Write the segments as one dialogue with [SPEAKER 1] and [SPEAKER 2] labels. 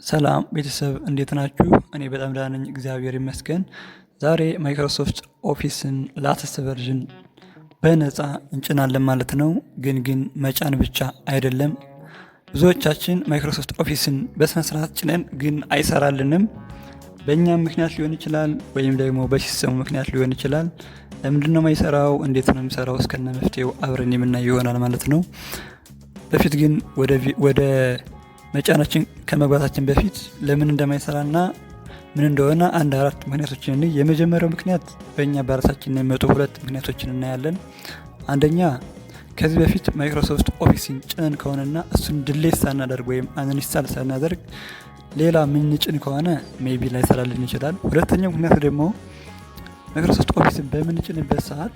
[SPEAKER 1] ሰላም ቤተሰብ፣ እንዴት ናችሁ? እኔ በጣም ደህና ነኝ፣ እግዚአብሔር ይመስገን። ዛሬ Microsoft Office ን latest version በነፃ እንጭናለን ማለት ነው። ግን መጫን ብቻ አይደለም። ብዙዎቻችን Microsoft Office ን በስነ ስርዓት ጭነን ግን አይሰራልንም። በእኛም ምክንያት ሊሆን ይችላል፣ ወይም ደግሞ በ system ኡ ምክንያት ሊሆን ይችላል። ለምንድን ነው የማይሰራው? እንዴት ነው የሚሰራው? እስከነ መፍትሄው አብረን የምናየው ይሆናል ማለት ነው። በፊት ግን ወደ መጫናችን ከመግባታችን በፊት ለምን እንደማይሰራና ምን እንደሆነ አንድ አራት ምክንያቶችን እንይ። የመጀመሪያው ምክንያት በእኛ በራሳችን የሚመጡ ሁለት ምክንያቶችን እናያለን። አንደኛ፣ ከዚህ በፊት Microsoft Office ን ጭነን ከሆነና እሱን delete ሳናደርግ ወይም uninstall ሳናደርግ ሌላ ምንጭን ከሆነ maybe ላይሰራልን ይችላል። ሁለተኛው ምክንያት ደግሞ Microsoft Office ን በምንጭንበት ሰዓት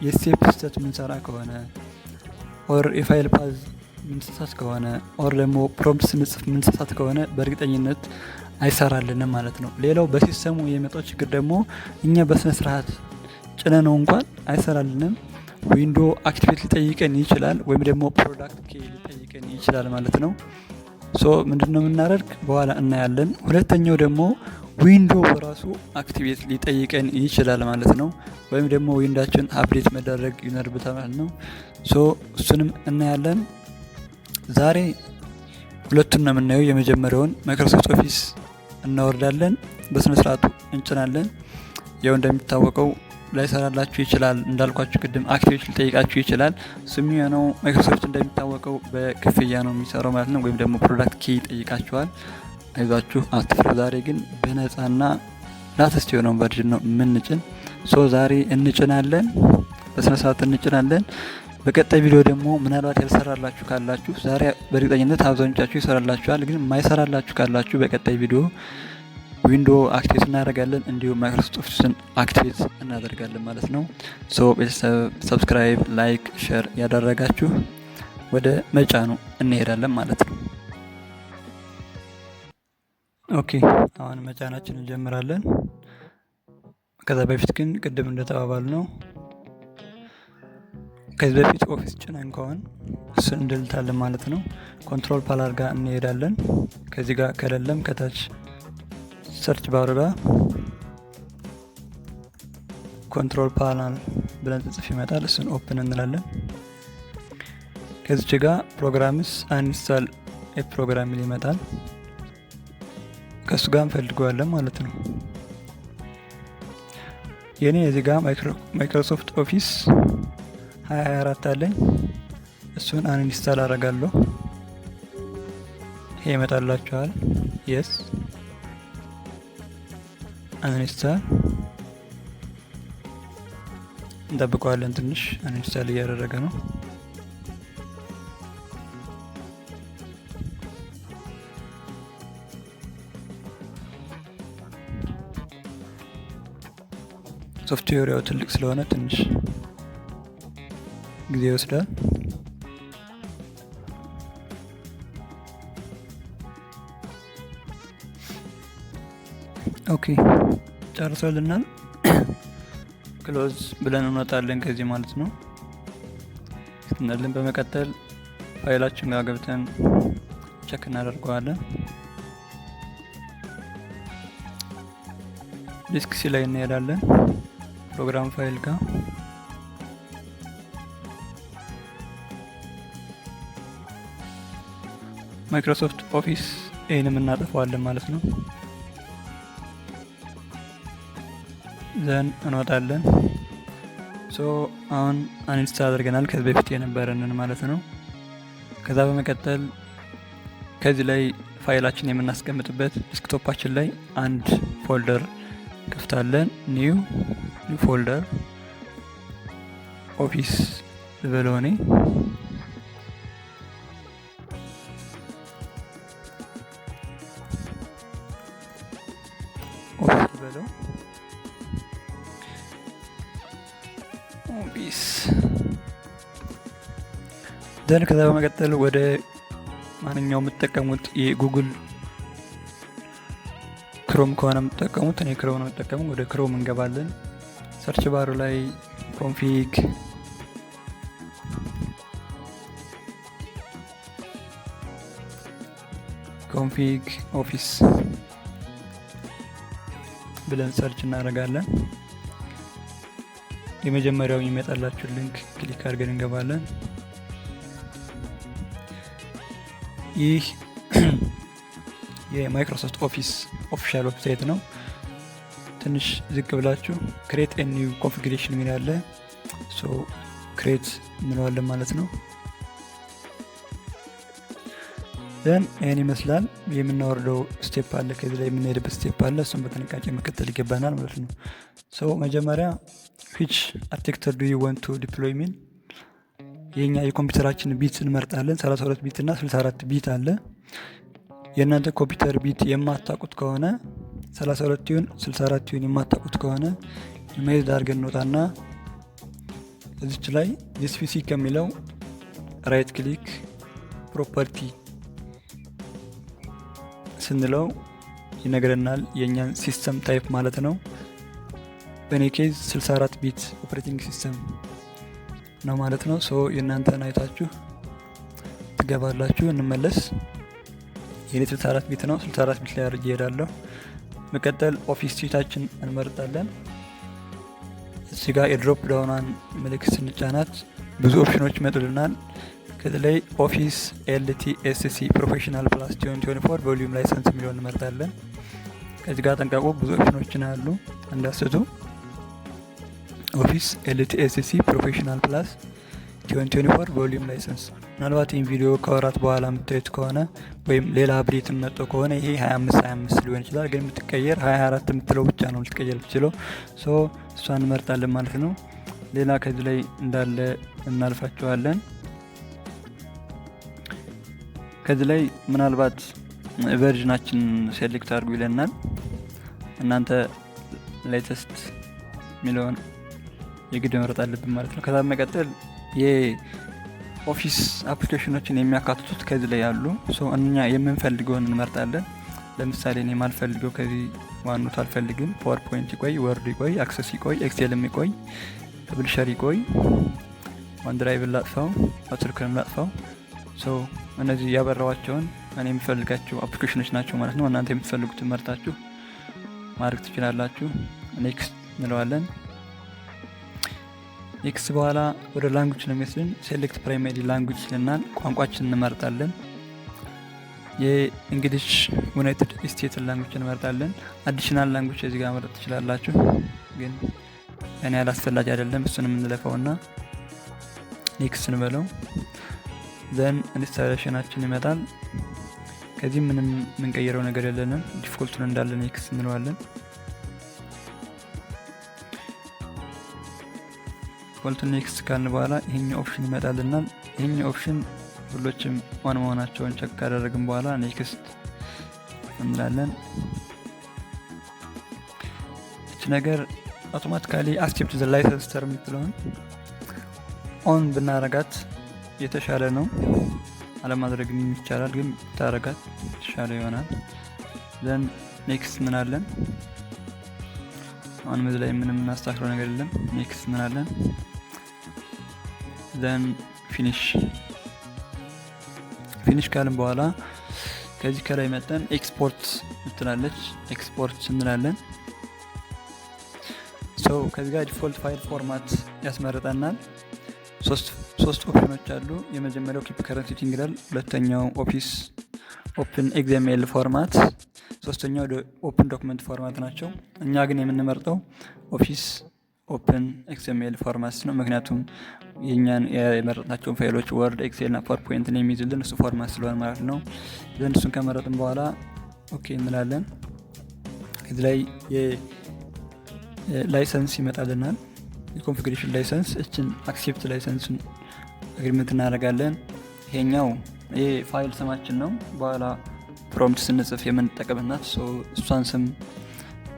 [SPEAKER 1] የ step ስህተት ምንሰራ ከሆነ or የ file path ምንሳሳት ከሆነ or ደግሞ prompt ስንጽፍ ምንሳሳት ከሆነ በእርግጠኝነት አይሰራልንም ማለት ነው። ሌላው በ system ኡ የመጣው ችግር ደግሞ እኛ በስነ ስርዓት ጭነነው እንኳን አይሰራልንም። Window activate ሊጠይቀን ይችላል ወይም ደግሞ product key ሊጠይቀን ይችላል ማለት ነው። So ምንድነው የምናደርግ በኋላ እናያለን። ሁለተኛው ደግሞ window በራሱ activate ሊጠይቀን ይችላል ማለት ነው። ወይም ደግሞ window ኣችን update መደረግ ይኖርበታል ማለት ነው። So እሱንም እናያለን። ዛሬ ሁለቱን ነው የምናየው። የመጀመሪያውን Microsoft Office እናወርዳለን፣ በስነ ስርዓቱ እንጭናለን። ያው እንደሚታወቀው ላይሰራላችሁ ይችላል። እንዳልኳችሁ ቅድም activate ሊጠይቃችሁ ይችላል። እሱ የሚሆነው ማይክሮሶፍት እንደሚታወቀው በክፍያ ነው የሚሰራው ማለት ነው። ወይም ደግሞ product key ይጠይቃችኋል። አይዟችሁ፣ አትፍሩ። ዛሬ ግን በነፃና latest የሆነውን version ነው የምንጭን። So ዛሬ እንጭናለን፣ በስነ ስርዓት እንጭናለን። በቀጣይ ቪዲዮ ደግሞ ምናልባት ያልሰራላችሁ ካላችሁ፣ ዛሬ በእርግጠኝነት አብዛኞቻችሁ ይሰራላችኋል። ግን የማይሰራላችሁ ካላችሁ በቀጣይ ቪዲዮ window activate እናደርጋለን፣ እንዲሁም Microsoft Office ን activate እናደርጋለን ማለት ነው። So ቤተሰብ፣ subscribe፣ like፣ share ያደረጋችሁ ወደ መጫኑ እንሄዳለን ማለት ነው። Okay፣ አሁን መጫናችን እንጀምራለን። ከዛ በፊት ግን ቅድም እንደተባባልነው ከዚህ በፊት Office ጭነን ከሆን እሱን እንድልታለን ማለት ነው። Control panel ጋር እንሄዳለን። ከዚህ ጋር ከሌለም ከታች search bar ኡ ጋር control panel ብለን ጽፍ ይመጣል። እሱን open እንላለን። ከዚች ጋር programs uninstall program ይመጣል። ከእሱ ጋር እንፈልገዋለን ማለት ነው። የኔ እዚህ ጋር Microsoft Office 2024 አለኝ። እሱን uninstall አደርጋለሁ። ይሄ ይመጣላችኋል። Yes፣ uninstall እንጠብቀዋለን። ትንሽ uninstall እያደረገ ነው። ሶፍትዌር ያው ትልቅ ስለሆነ ትንሽ ጊዜ ይወስዳል። Okay፣ ጨርሶልናል። Close ብለን እንወጣለን ከዚህ ማለት ነው። እናለን በመቀጠል ፋይላችን ጋር ገብተን check እናደርገዋለን። Disk C ላይ እንሄዳለን። Program file ጋር Microsoft Office ይህንም እናጠፋዋለን ማለት ነው። Then እንወጣለን። So አሁን uninstall አድርገናል ከዚህ በፊት የነበረንን ማለት ነው። ከዛ በመቀጠል ከዚህ ላይ ፋይላችን የምናስቀምጥበት desktop ኣችን ላይ አንድ folder ከፍታለን። New folder፣ Office ልበለው እኔ፣ Office ልበለው፣ Office። Then ከዛ በመቀጠል ወደ ማንኛውም የምትጠቀሙት የ Google Chrome ከሆነ የምትጠቀሙት፣ እኔ Chrome ነው የምጠቀመው፣ ወደ Chrome እንገባለን። Search bar ኡ ላይ config Config Office ብለን search እናደርጋለን። የመጀመሪያው የሚመጣላችሁ link click አድርገን እንገባለን። ይህ የ Microsoft Office official website ነው። ትንሽ ዝቅ ብላችሁ create a new configuration የሚል አለ። So create እንለዋለን ማለት ነው። Then ይህን ይመስላል። የምናወርደው step አለ፣ ከዚህ ላይ የምንሄድበት step አለ። እሱን በጥንቃቄ መከተል ይገባናል ማለት ነው። So መጀመሪያ which architecture do you want to deploy ሚል የኛ የኮምፒውተራችን bit እንመርጣለን። 32 bit እና 64 bit አለ። የእናንተ ኮምፒውተር bit የማታውቁት ከሆነ፣ 32 ይሁን 64 ይሁን የማታውቁት ከሆነ፣ minimize አድርገን እንወጣና እዚች ላይ This PC ከሚለው right click property ስንለው ይነግረናል የእኛን system type ማለት ነው። በእኔ case 64 bit operating system ነው ማለት ነው። So የእናንተን አይታችሁ ትገባላችሁ። እንመለስ። የኔ 64 bit ነው። 64 bit ላይ አድርጌ እሄዳለሁ። መቀጠል Office suite ኣችን እንመርጣለን። እዚህ ጋር የ drop down ኗን ምልክት ስንጫናት ብዙ ኦፕሽኖች ይመጡልናል። ከዚህ ላይ Office LTSC Professional Plus 2024 Volume License የሚለውን እንመርጣለን። ከዚህ ጋር ጠንቀቁ፣ ብዙ ኦፕሽኖችን አሉ እንዳስቱ። Office LTSC Professional Plus 2024 Volume License። ምናልባት ይህን ቪዲዮ ከወራት በኋላ የምታዩት ከሆነ ወይም ሌላ update መጥቶ ከሆነ ይሄ 25 25 ሊሆን ይችላል። ግን የምትቀየር 24 የምትለው ብቻ ነው ልትቀየር የምትችለው። So እሷን እንመርጣለን ማለት ነው። ሌላ ከዚህ ላይ እንዳለ እናልፋቸዋለን። ከዚህ ላይ ምናልባት version ኣችን select አድርጉ ይለናል። እናንተ latest የሚለውን የግድ መምረጥ አለብን ማለት ነው። ከዛ መቀጠል የ Office application ኖችን የሚያካትቱት ከዚህ ላይ ያሉ እኛ የምንፈልገውን እንመርጣለን። ለምሳሌ እኔ የማልፈልገው ከዚህ OneNote አልፈልግም። PowerPoint ይቆይ፣ Word ይቆይ፣ Access ይቆይ፣ Excel ም ይቆይ፣ Publisher ይቆይ፣ OneDrive ን ላጥፋው፣ Outlook ንም ላጥፋው። እነዚህ ያበራዋቸውን እኔ የምፈልጋቸው application ኖች ናቸው ማለት ነው። እናንተ የምትፈልጉትን መርጣችሁ ማድረግ ትችላላችሁ። Next እንለዋለን። Next በኋላ ወደ language ነው የሚወስድን። Select primary language ይለናል። ቋንቋችን እንመርጣለን። የ English United States language እንመርጣለን። Additional language እዚህ ጋር መምረጥ ትችላላችሁ፣ ግን እኔ ያላስፈላጊ አይደለም። እሱን የምንለፈውና next እንበለው። Then installation ኣችን ይመጣል። ከዚህ ምንም የምንቀይረው ነገር የለንም። Default ኡን እንዳለ next እንለዋለን። Default ኡን next ካልን በኋላ ይሄኛው option ይመጣልናል። ይሄኛው option ሁሎችም on መሆናቸውን check ካደረግን በኋላ next እንላለን። እች ነገር automatically accept the license term የምትለውን on ብናረጋት የተሻለ ነው። አለማድረግም ይቻላል፣ ግን ብታረጋት የተሻለ ይሆናል። Then next እንላለን። አሁንም እዚህ ላይ ምንም የምናስተካክለው ነገር የለም። Next እንላለን። Then finish። Finish ካልን በኋላ ከዚህ ከላይ መጠን ኤክስፖርት ምትላለች፣ ኤክስፖርት እንላለን። So ከዚህ ጋር default file format ያስመርጠናል። ሶስት ኦፕሽኖች አሉ። የመጀመሪያው keep current setting ይላል። ሁለተኛው Office Open XML format፣ ሶስተኛው open document format ናቸው። እኛ ግን የምንመርጠው Office Open XML format ነው። ምክንያቱም የእኛን የመረጥናቸውን ፋይሎች Word፣ Excel እና PowerPoint ን የሚይዝልን እሱ format ስለሆነ ማለት ነው። Then እሱን ከመረጥን በኋላ okay እንላለን። እዚህ ላይ የ license ይመጣልናል። የ configuration license እችን accept license ን agreement እናደርጋለን። ይሄኛው ይሄ ፋይል ስማችን ነው። በኋላ prompt ስንጽፍ የምንጠቀምናት እሷን ስም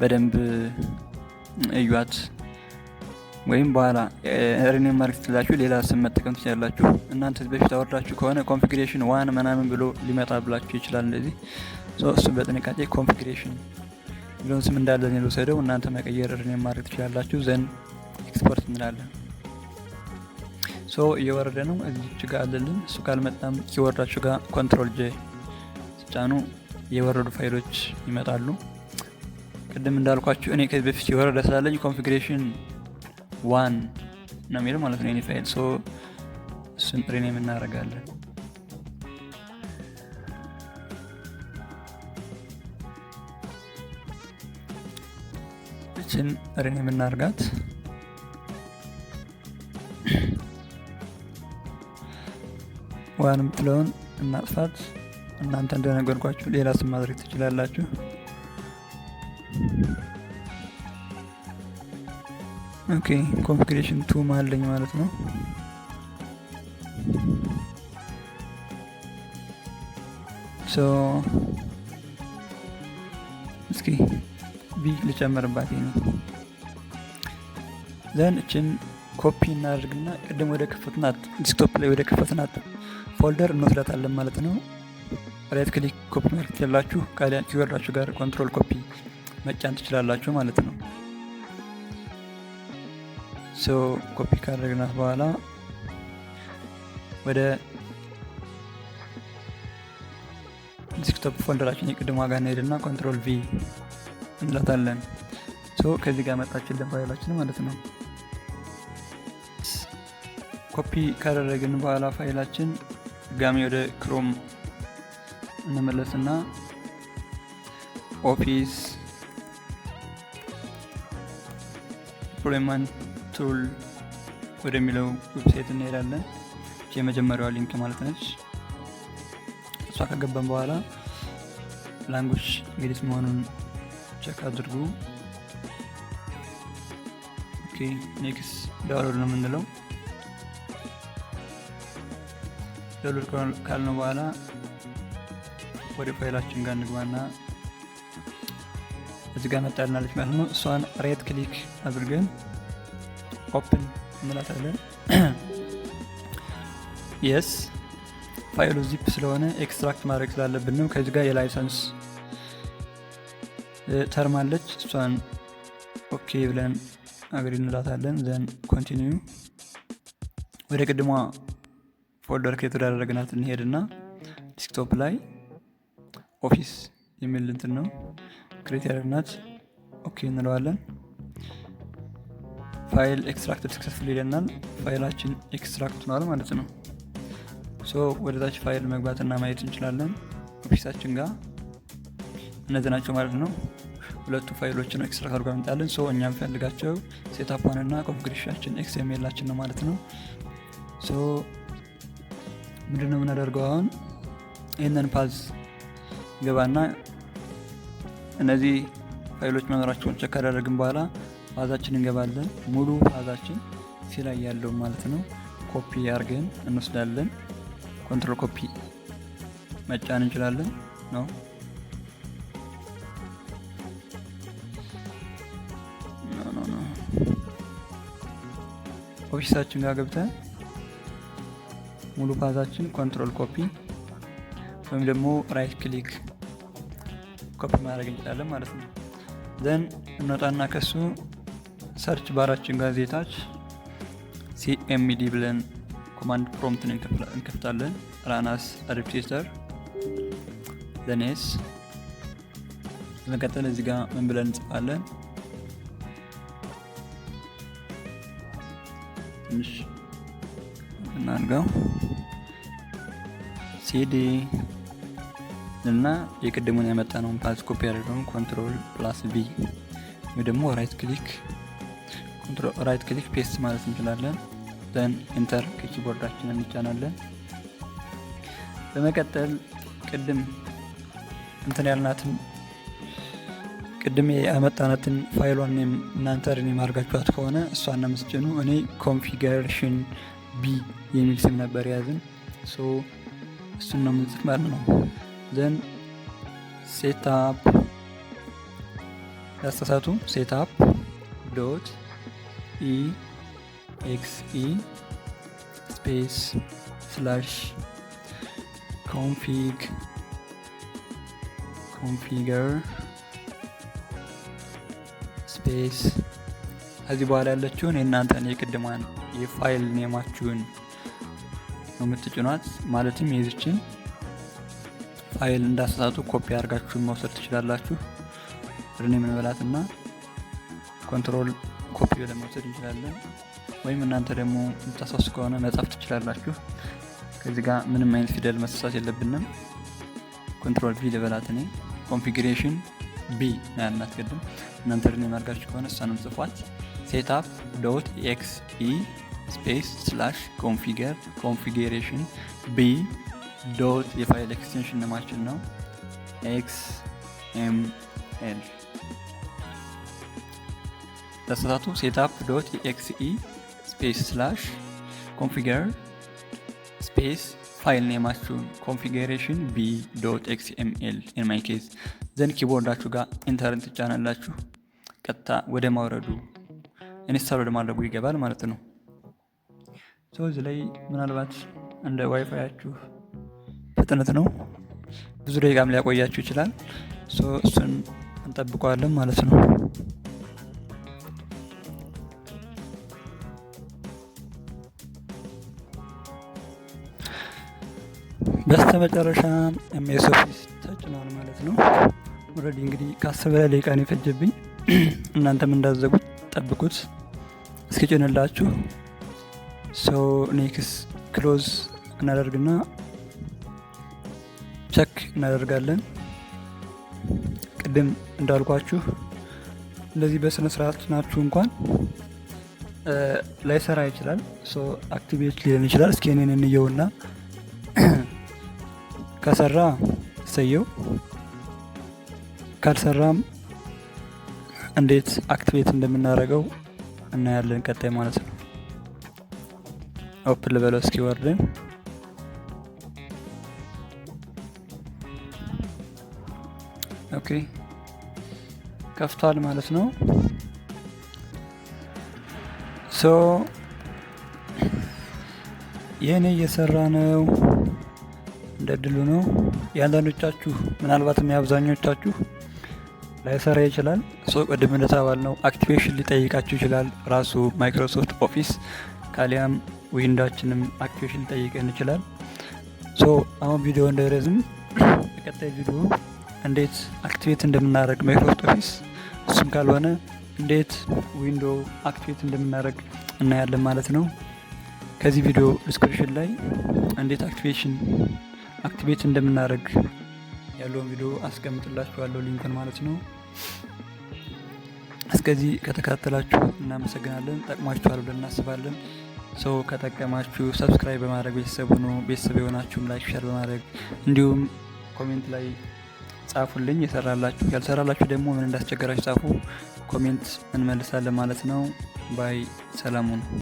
[SPEAKER 1] በደንብ እዩት። ወይም በኋላ rename ማድረግ ትችላላችሁ፣ ሌላ ስም መጠቀም ትችላላችሁ። እናንተ በፊት አወርዳችሁ ከሆነ configuration one ምናምን ብሎ ሊመጣ ብላችሁ ይችላል። እንደዚህ እሱ በጥንቃቄ configuration የሚለውን ስም እንዳለ ልውሰደው፣ እናንተ መቀየር rename ማድረግ ትችላላችሁ። Then export እንላለን። So እየወረደ ነው። እዚች ጋር አለልን። እሱ ካልመጣም keyboard ኣችሁ ጋር Control J ስጫኑ የወረዱ ፋይሎች ይመጣሉ። ቅድም እንዳልኳችሁ እኔ ከዚህ በፊት የወረደ ስላለኝ configuration 1 ነው የሚለው ማለት ነው የኔ file። So እሱን rename እናደርጋለን። እችን rename እናርጋት። 1 የምትለውን እናጥፋት። እናንተ እንደነገርኳችሁ ሌላ ስም ማድረግ ትችላላችሁ። Okay, configuration 2 አለኝ ማለት ነው። So እስኪ B ልጨምርባት ይሄ። Then እችን ኮፒ እናደርግና ቅድም ወደ ከፈትናት desktop ላይ ወደ ከፈትናት folder እንወስዳታለን ማለት ነው። Right click copy ማድረግ ትችላላችሁ። ካሊያ keyboard ኣችሁ ጋር control copy መጫን ትችላላችሁ ማለት ነው። So copy ካደረግናት በኋላ ወደ desktop folder ኣችን የቅድሟ ጋር እንሄድና control V እንላታለን። So ከዚህ ጋር መጣችልን ፋይላችን ማለት ነው። ኮፒ ካደረግን በኋላ ፋይላችን ድጋሚ ወደ Chrome እንመለስና Office deployment tool ወደሚለው website እንሄዳለን። የመጀመሪያዋ link ማለት ነች። እሷ ከገባን በኋላ language እንግሊዝ መሆኑን check አድርጉ። Okay, next download ነው የምንለው። Download ካልነው በኋላ ወደ ፋይላችን ጋር እንግባና እዚህ ጋር መጣልናለች ማለት ነው። እሷን right click አድርገን open እንላታለን። Yes, ፋይሉ ዚፕ ስለሆነ extract ማድረግ ስላለብን ነው። ከዚህ ጋር የ license term አለች። እሷን okay ብለን agree እንላታለን። Then continue። ወደ ቅድሟ folder create ወዳደረግናት እንሄድና desktop ላይ Office የሚል እንትን ነው create ያደረግናት፣ okay እንለዋለን። File extracted successful ይለናል። ፋይላችን extract ሆኗል ማለት ነው። So ወደ ታች ፋይል መግባትና ማየት እንችላለን። Office ኣችን ጋር እነዚህ ናቸው ማለት ነው። ሁለቱ ፋይሎችን extract አድርጎ ያመጣልን። So እኛ የምንፈልጋቸው setup 1 እና configuration ኣችን XML ኣችን ነው ማለት ነው። So ምንድነው የምናደርገው አሁን? ይህንን path ገባና እነዚህ ፋይሎች መኖራቸውን check ካደረግን በኋላ path ኣችን እንገባለን። ሙሉ path ኣችን C ላይ ያለው ማለት ነው። ኮፒ አድርገን እንወስዳለን። Control copy መጫን እንችላለን ነው። No, no, Office ኣችን ጋር ገብተን ሙሉ path ኣችን control copy ወይም ደግሞ right click copy ማድረግ እንችላለን ማለት ነው። Then እንወጣና ከሱ search bar ኣችን ጋር ዜታች CMD ብለን command prompt ን እንከፍታለን። Run as administrator, then yes። በመቀጠል እዚህ ጋር ምን ብለን እንጽፋለን? ትንሽ እናድርገው። ሲዲ እና የቅድሙን ያመጣነውን path copy ያደረገውን control plus V ወይ ደግሞ right click paste ማለት እንችላለን። Then enter ከ keyboard ኣችን እንጫናለን። በመቀጠል ቅድም እንትን ያልናትን፣ ቅድም ያመጣናትን ፋይሏን እናንተ rename አድርጋችኋት ከሆነ እሷን ነው የምትጭኑ። እኔ configuration B የሚል ስም ነበር የያዝን። So እሱን ነው የምንጽፍ ማለት ነው። Then setup ያስተሳቱ setup .exe space /config configure space ከዚህ በኋላ ያለችውን የእናንተን የቅድሟን የ file name ኣችሁን ነው የምትጭኗት። ማለትም የዚችን ፋይል እንዳሳሳቱ ኮፒ አድርጋችሁ መውሰድ ትችላላችሁ። Rename እንበላትና control copy ብለን መውሰድ እንችላለን። ወይም እናንተ ደግሞ የምታሳሱ ከሆነ መጻፍ ትችላላችሁ። ከዚህ ጋር ምንም አይነት ፊደል መሳሳት የለብንም። Control V ልበላት እኔ፣ configuration B ነው ያልናት ቅድም። እናንተ rename አድርጋችሁ ከሆነ እሷንም ጽፏት። setup.exe space slash configure configuration B dot የ file extension name ኣችን ነው XML። ተሳሳቱ፣ setup.exe space slash configure space file name ኣችሁን configuration B .xml in my case፣ then keyboard ኣችሁ ጋር ኢንተርን ትጫናላችሁ። ቀጥታ ወደ ማውረዱ፣ install ወደ ማድረጉ ይገባል ማለት ነው። So እዚህ ላይ ምናልባት እንደ ዋይፋያችሁ ፍጥነት ነው፣ ብዙ ደቂቃም ሊያቆያችሁ ይችላል። እሱን እንጠብቀዋለን ማለት ነው። በስተመጨረሻ MS Office ተጭኗል ማለት ነው። Already እንግዲህ ከ10 በላይ ደቂቃ ነው የፈጀብኝ። እናንተም እንዳዘጉት ጠብቁት እስኪጭንላችሁ። So next close እናደርግና check እናደርጋለን። ቅድም እንዳልኳችሁ እንደዚህ በስነ ስርዓት ናችሁ እንኳን ላይሰራ ይችላል። So activate ሊሆን ይችላል። እስኪ እኔን እንየውና ከሰራ እሰየው፣ ካልሰራም እንዴት activate እንደምናደርገው እናያለን ቀጣይ ማለት ነው። Open ልበለው እስኪ Word ን። Okay፣ ከፍቷል ማለት ነው። So የኔ እየሰራ ነው፣ እንደ እድሉ ነው። የአንዳንዶቻችሁ፣ ምናልባትም የአብዛኞቻችሁ ላይሰራ ይችላል። So ቅድም እንደተባልነው activation ሊጠይቃችሁ ይችላል ራሱ Microsoft Office፣ ካሊያም Window ኣችንም activation ሊጠይቀን ይችላል። So አሁን ቪዲዮ እንዳይረዝም በቀጣይ ቪዲዮ እንዴት activate እንደምናደርግ Microsoft Office፣ እሱም ካልሆነ እንዴት Window activate እንደምናደርግ እናያለን ማለት ነው። ከዚህ ቪዲዮ description ላይ እንዴት activate እንደምናደርግ ያለውን ቪዲዮ አስቀምጥላችኋለሁ፣ link ኡን ማለት ነው። እስከዚህ ከተከታተላችሁ እናመሰግናለን። ጠቅሟችኋል ብለን እናስባለን። So ከጠቀማችሁ subscribe በማድረግ ቤተሰብ ሁኑ። ቤተሰብ የሆናችሁም like፣ share በማድረግ እንዲሁም comment ላይ ጻፉልኝ የሰራላችሁ፣ ያልሰራላችሁ ደግሞ ምን እንዳስቸገራችሁ ጻፉ። Comment እንመልሳለን ማለት ነው። Bye፣ ሰላም ሁኑ።